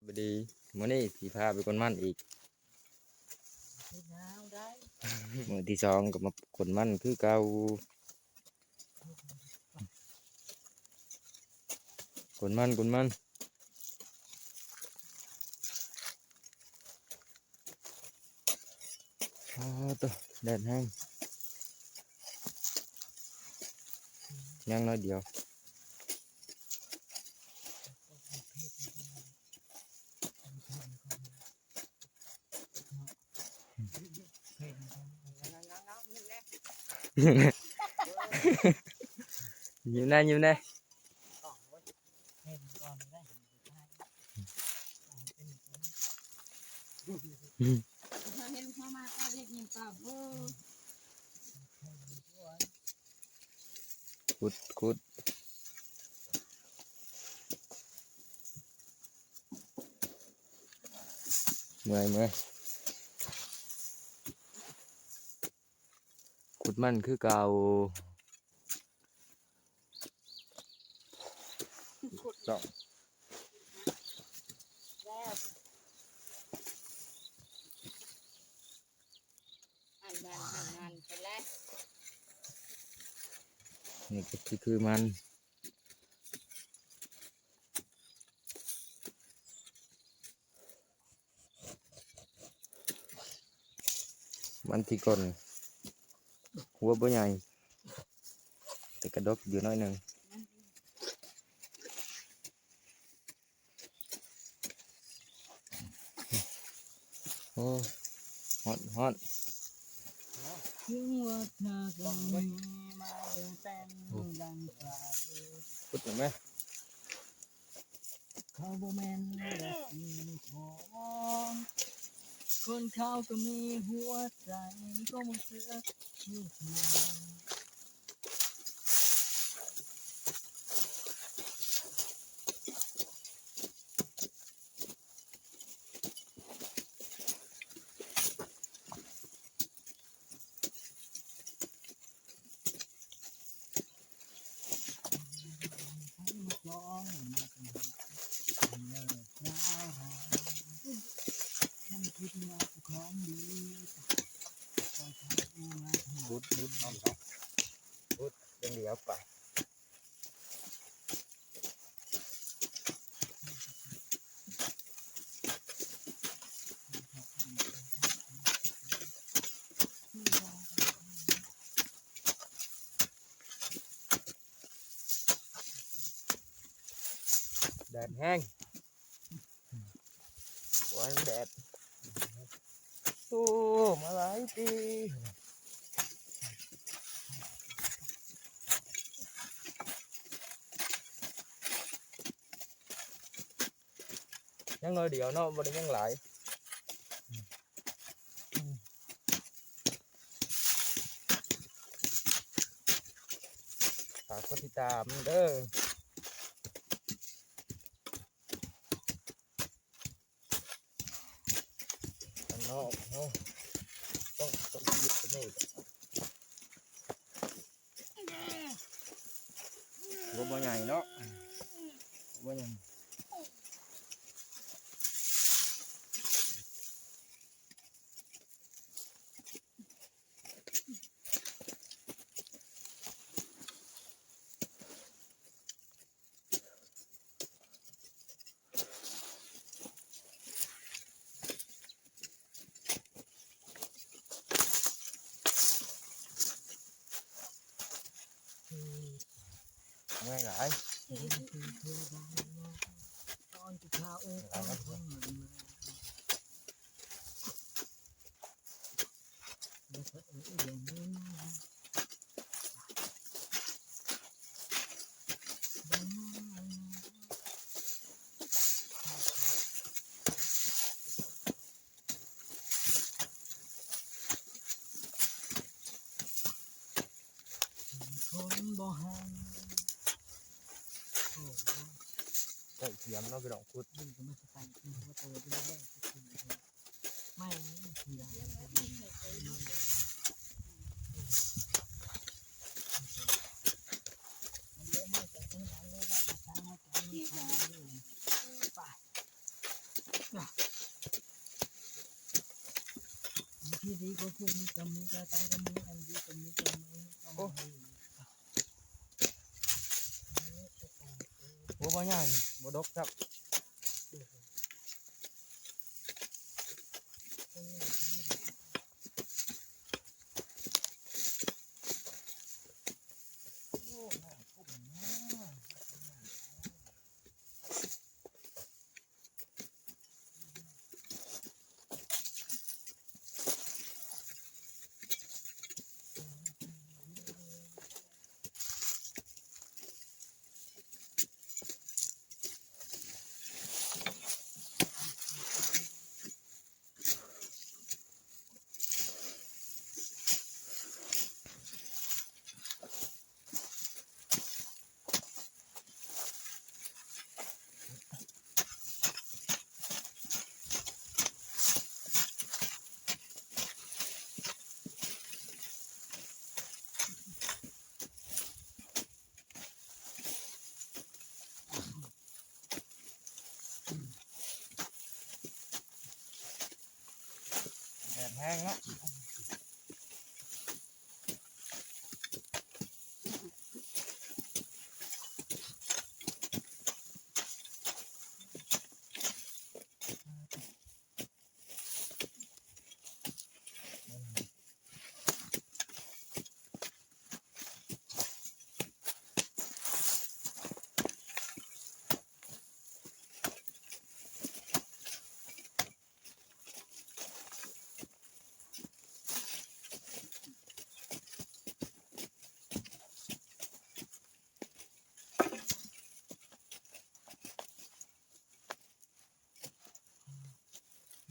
ບະດີ ມື້ນີ້ຊິພາໄປກົນມັນອີກ ມື້ທີສອງກໍມາກົນມັນຄືເກົ່າ ກົນມັນ ກົນມັນ. ອ້າໂຕ ແດດແຮງ ຍັງໜ້ອຍດຽວ. ຍິ້ມແດ່ ຍິ້ມແດ່. ຂຸດ ຂຸດ ເມື່ອຍ ເມື່ອຍ ຂຸດມັນຄືເກົ່າ. ຂຸດ ເຈາະ ແລ້ວ ອັນນັ້ນ ອັນນັ້ນໄປແລ້ວ ນີ້ກໍຄືມັນ. ມັນທີ່ກ່ອນ ຫົວບໍ່ໃຫຍ່ ແຕ່ກະດົກຢູ່ໜ້ອຍໜຶ່ງ. ໂອ້ ຮ້ອນ ຮ້ອນ. ເຖິງວ່າເທາກໍມີມາເປັນດັ່ງໃສ ພຸດເຫັນໄໝ? ເຂົາບໍ່ແມ່ນແບບສິ່ງຂອງ ຄົນເຂົາກໍມີຫົວໃຈ ກໍບໍ່ເຊື່ອ ບຸດ ບຸດ ບຸດ ເອົາ ບຸດຢ່າງດຽວໄປ. ແດດແຮງ ໂອ້ຍ ແດດ ໂອ້ ມາຫຼາຍປີ ຍັງໜ້ອຍດຽວເນາະ ບໍ່ໄດ້ຍັງຫຼາຍ. ຝາກກົດຕິດຕາມເດີ. ຂ້າງນອກເຮົາຕ້ອງ ຕ້ອງຫຍິບຕົວນີ້ ຫົວບໍ່ໃຫຍ່ເນາະ ຫົວບໍ່ໃຫຍ່. ເມື່ອຍຫຼາຍ. ຄົນບໍ່ຫັນ ໂອ້ ໄດ້ກຽມເນາະ ພີ່ນ້ອງ ຂຸດ ມັນກໍມາສະໄຕ ຫົວໂຕ ເປັນແບບ ໄປ. ທີ່ດີກໍຄືມີກຳມີກາຕາຍກໍມີອັນດີກໍມີກຳມີກຳ ໂອ້ ບໍ່ໃຫຍ່ ບໍ່ດົກຊ້ຳ. ແດດແຮງເນາະ.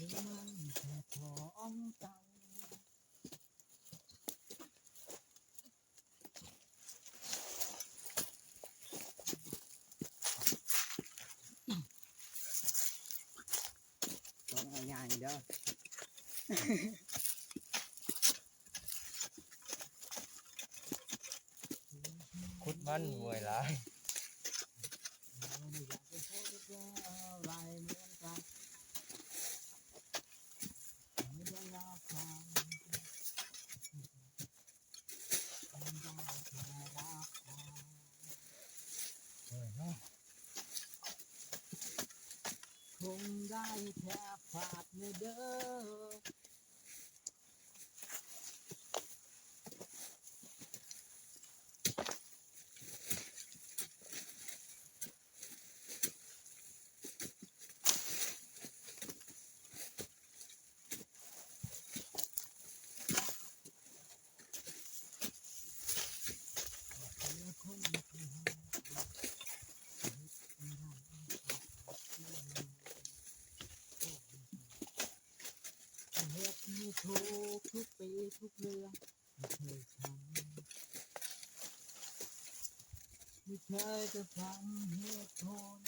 ຕ້ອງເອົາຍ່າງເດີ ຂຸດມັນເມື່ອຍຫຼາຍ. ຄົງໄດ້ແຄ່ຟາດແນ່ເດີ. ເຮັດໃຫ້ທຸກທຸກປີທຸກເລື່ອງ ບໍ່ເຄີຍທຳ ມີແຕ່ຟັງເຫດຜົນ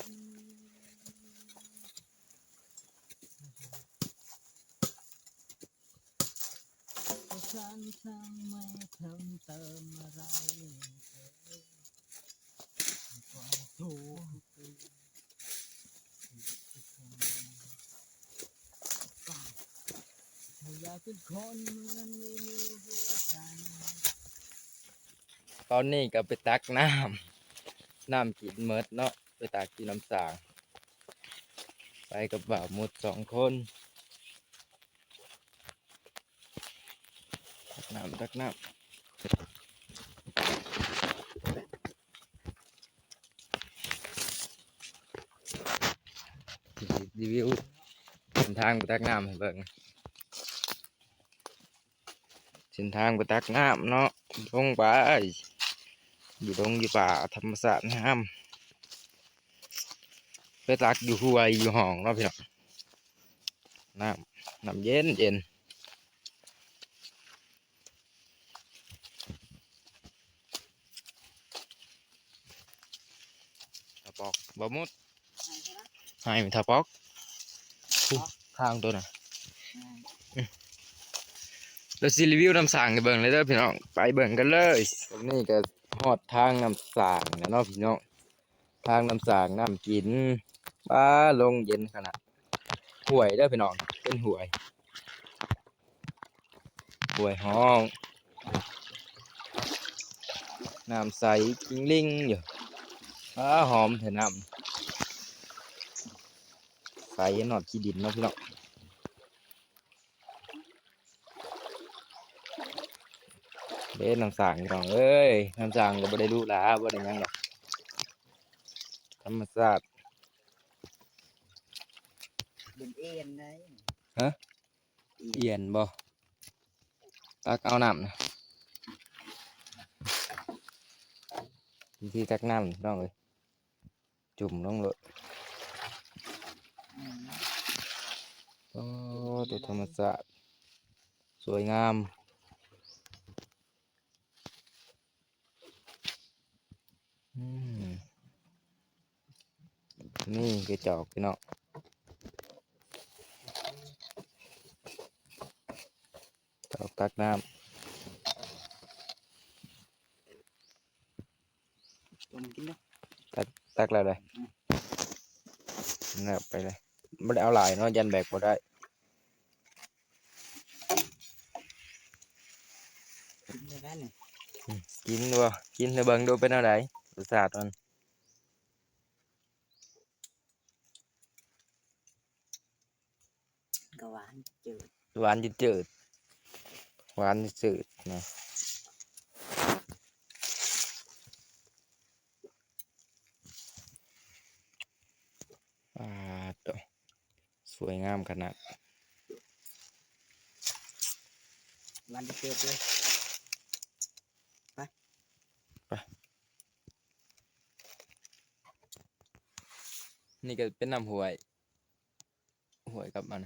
ບໍ່ທັນສັ່ງແມ່ເພີ່ມເຕີມອະໄລເລີຍ ຄວາມທຸກ ຕອນນີ້ກໍໄປຕັກນ້ຳ ນ້ຳກິນໝົດເນາະ ໄປຕັກຢູ່ນ້ຳສາງ ໄປກັບບ່າວມຸດສອງຄົນ. ຕັກນ້ຳ ຕັກນ້ຳ ຊິຣີວິວເສັ້ນທາງໄປຕັກນ້ຳໃຫ້ເບິ່ງ ເສັ້ນທາງໄປຕັກນ້ຳເນາະ ລົງໄປຢູ່ດົງຢູ່ປ່າທຳມະຊາດງາມ ໄປຕັກຢູ່ຫ້ວຍຢູ່ຮ່ອງເນາະພີ່ນ້ອງ ນ້ຳ ນ້ຳເຢັນເຢັນ. ຖາປອກ ບ່າວມຸດ ໃຫ້ຖາປອກ ທາງໂຕນະ ແລ້ວຊິຣີວິວນ້ຳສາງໃຫ້ເບິ່ງເລີຍເດີພີ່ນ້ອງ ໄປເບິ່ງກັນເລີຍ. ຕອນນີ້ກໍຮອດທາງນ້ຳສາງແລ້ວເນາະພີ່ນ້ອງ ທາງນ້ຳສາງນ້ຳກິນ ປາ ລົງເຢັນຂະໜາດ ຫ້ວຍເດີພີ່ນ້ອງ ເປັນຫ້ວຍ. ກລ້ວຍຮ້ອງ ນ້ຳໃສຈິງລິງຢູ່. ອ້າ ຫອມແທ້ນ້ຳ ໃສຮອດຂີ້ດິນເນາະພີ່ນ້ອງ. ເດ້ນ້ຳສ້າງພີ່ນ້ອງເອີຍ ນ້ຳສ້າງກໍບໍ່ໄດ້ຫຼູຫຼາ ບໍ່ໄດ້ຫຍັງດອກ ທຳມະຊາດ. ເປັນເອນໄດ໋ ຮະ? ເອນ ອຽນບໍ່? ຕັກເອົານ້ຳນະ ວິທີຕັກນ້ຳພີ່ນ້ອງເອີຍ. ຈຸ່ມລົງໂລດ. ໂອ້ ຕົວທຳມະຊາດ ສວຍງາມ. ອືມ ນີ້ຄືຈອກພີ່ນ້ອງ ຈອກຕັກນ້ຳ. ຕົ້ມກິນເດີ ຕັກ ຕັກແລ້ວເດ້. ອືມ ນັ້ນແຫຼະ ໄປເລີຍ ບໍ່ໄດ້ເອົາຫຼາຍເນາະ ຢ້ານແບກບໍ່ໄດ້. ກິນໄດ້ແລ້ວນີ້ ອືມ ກິນບໍ່? ກິນໃຫ້ເບິ່ງດູເປັນແນວໃດ ລົດຊາດມັນ. ກໍຫວານຈືດ ຫວານຈືດໆ ຫວານຈືດໆນະ. ປາດໂຕ ສວຍງາມຂະໜາດ ຫວານຈືດໆເລີຍ. ໄປ ໄປ. ນີ້ກໍເປັນນ້ຳຫ້ວຍ ຫ້ວຍກັບອັນ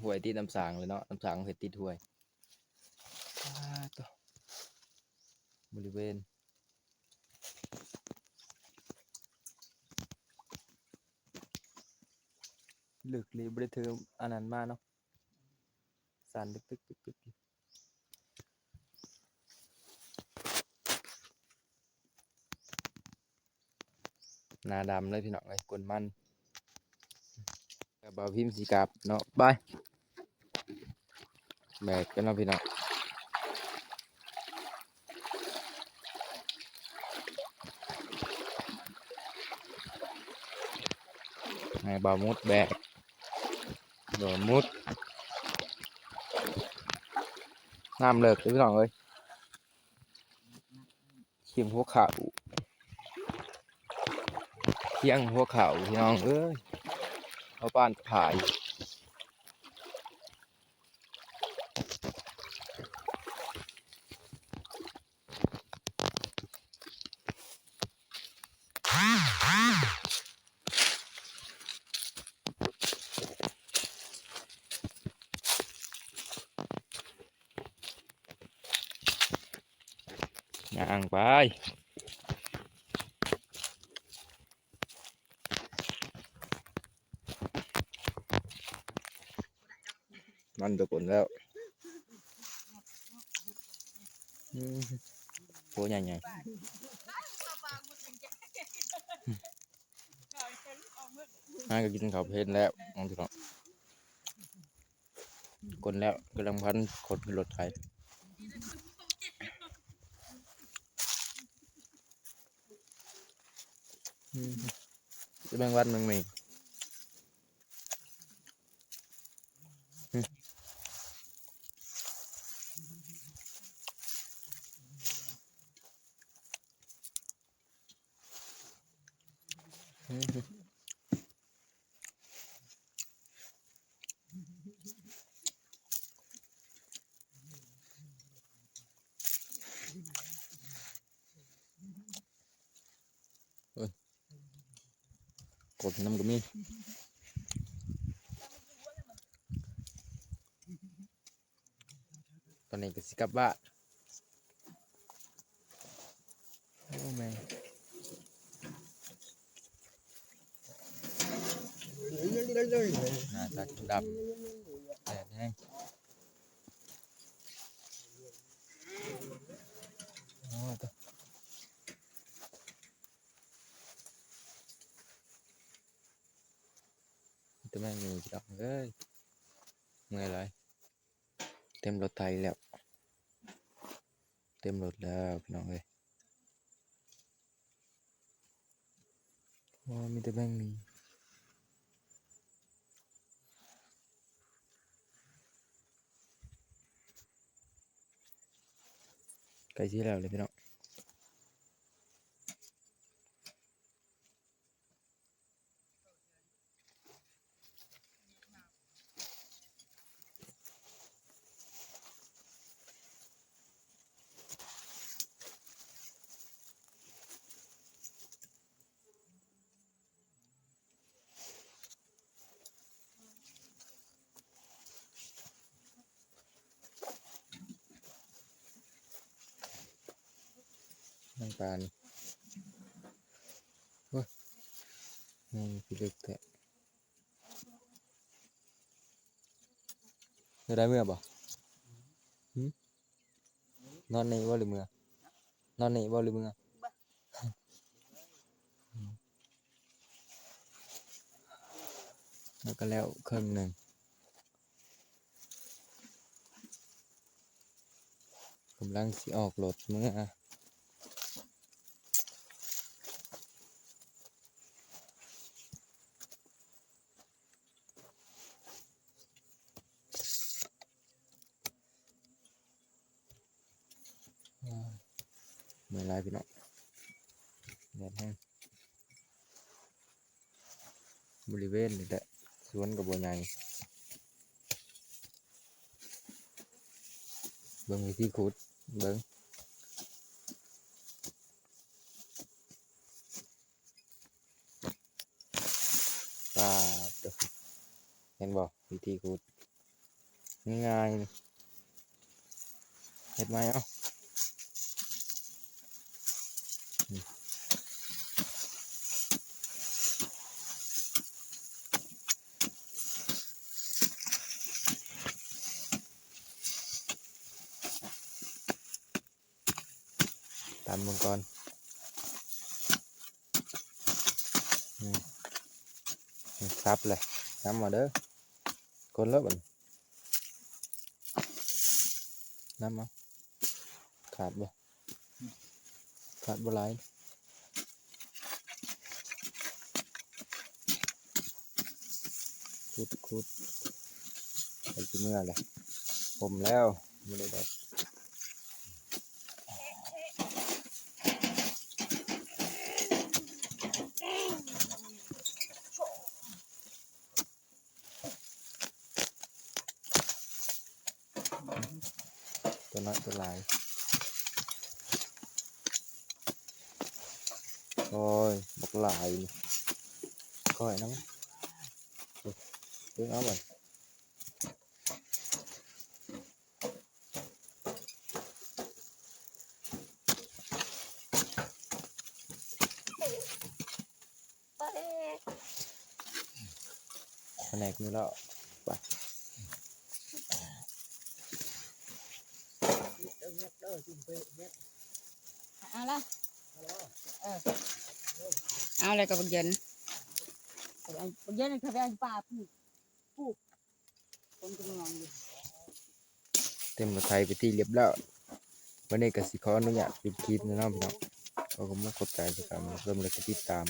ຫ້ວຍຕິດນ້ຳສ້າງເລີຍເນາະ ນ້ຳສ້າງເຮັດຕິດຫ້ວຍ. ປາດໂຕ ບໍລິເວນ ເລິກເລີຍ ບໍ່ໄດ້ຖືອັນນັ້ນມາເນາະ ສັ່ນຕຶກໆໆໆ. ໜ້າດຳເລີຍພີ່ນ້ອງເອີຍ ກົ້ນມັນ. ແລ້ວບ່າວພິມຊິກັບເນາະ ໄປ ແບກກັນເນາະພີ່ນ້ອງ ໃຫ້ບ່າວມຸດແບກ ບ່າວມຸດ. ນ້ຳເລິກເດີພີ່ນ້ອງເອີຍ. ຄຽງຫົວເຂົ່າ ຄຽງຫົວເຂົ່າພີ່ນ້ອງເອີຍ ເອົາປານກະພາຍ. ຍ່າງໄປ ມັນຕະກົນແລ້ວ ອືມ ໂຕໃຫຍ່ໆ. ຫາກໍກິນເຂົ້າເພນແລ້ວ ນ້ອງພີ່ນ້ອງ ກົນແລ້ວ ກຳລັງພັນຂົນຂຶ້ນລົດໄຖ. ອືມ ຈະແມງວັນແມງໝີ່. ໂອ້ຍ ກົບນຳກໍມີ. ຕອນນີ້ກໍຊິກັບບ້ານ. ໂອ້ແມ່ ໜ້າຕາດຳ ແດດແຮງ. ໂອ້ ແຕ່ແມ່ງມີພີ່ນ້ອງເອີຍ ເມື່ອຍຫຼາຍ. ເຕັມລົດໄຖແລ້ວ ເຕັມລົດແລ້ວພີ່ນ້ອງເອີຍ. ໂອ້ ມີແຕ່ແບງນີ້ ໃກ້ຊິແລ້ວເລີຍພີ່ນ້ອງ. ນ້ຳປານີ້ ໂອ້ຍ ນີ້ພິລຶກແທ້. ໄດ້ເມືອບໍ່? ຫື? ນອນນີ້ບໍ່ ຫຼືເມືອ? ນອນນີ້ບໍ່ ຫຼືເມືອ? ແລ້ວກໍແລ້ວເຄິ່ງໜຶ່ງ ກຳລັງຊິອອກລົດເມືອ. ເມື່ອຍຫຼາຍພີ່ນ້ອງ ແດດແຮງ. ບໍລິເວນນີ້ແຫຼະ ສວນກໍບໍ່ໃຫຍ່. ເບິ່ງວິທີຂຸດ ເບິ່ງ ປາດໂທ້ ເຫັນບໍ່ ວິທີຂຸດ ງ່າຍໆ ເຮັດໃໝ່ເອົາ. ຕຳເບິ່ງກ່ອນ ອືມ ສັບເລີຍ ນຳມາເດີ ຄົນເລີບ ນຳມາ ຂາດບໍ່? ຂາດບໍ່ຫຼາຍ ຂຸດໆ ໃກ້ຊິເມືອແລ້ວ ຫົ່ມແລ້ວ ບໍ່ໄດ້ດອກ. ຕົວນ້ອຍຕົວຫຼາຍ ໂອ້ຍ ບັກຫຼາຍນີ້ ກ້ອຍນຳ ເບິ່ງເອົາບັດ. ພະແນກນີ້ແລ້ວ ໄປ ເອົາລະ ເອີ ເອົາແລ້ວກໍບັກເຢັນ ບັກເຢັນກໍໄປເອົາຢູ່ປ່າພຸ້ນ ປູກ ເຕັມລົດໄຖເປັນທີ່ລຽບຮ້ອຍ. ວັນນີ້ກໍຊິຂໍອະນຸຍາດປິດຄລິບແລ້ວເນາະພີ່ນ້ອງ. ຂໍຂອບໃຈທີ່ເຂົ້າມາຊົມ ແລະ ກະຕິດຕາມ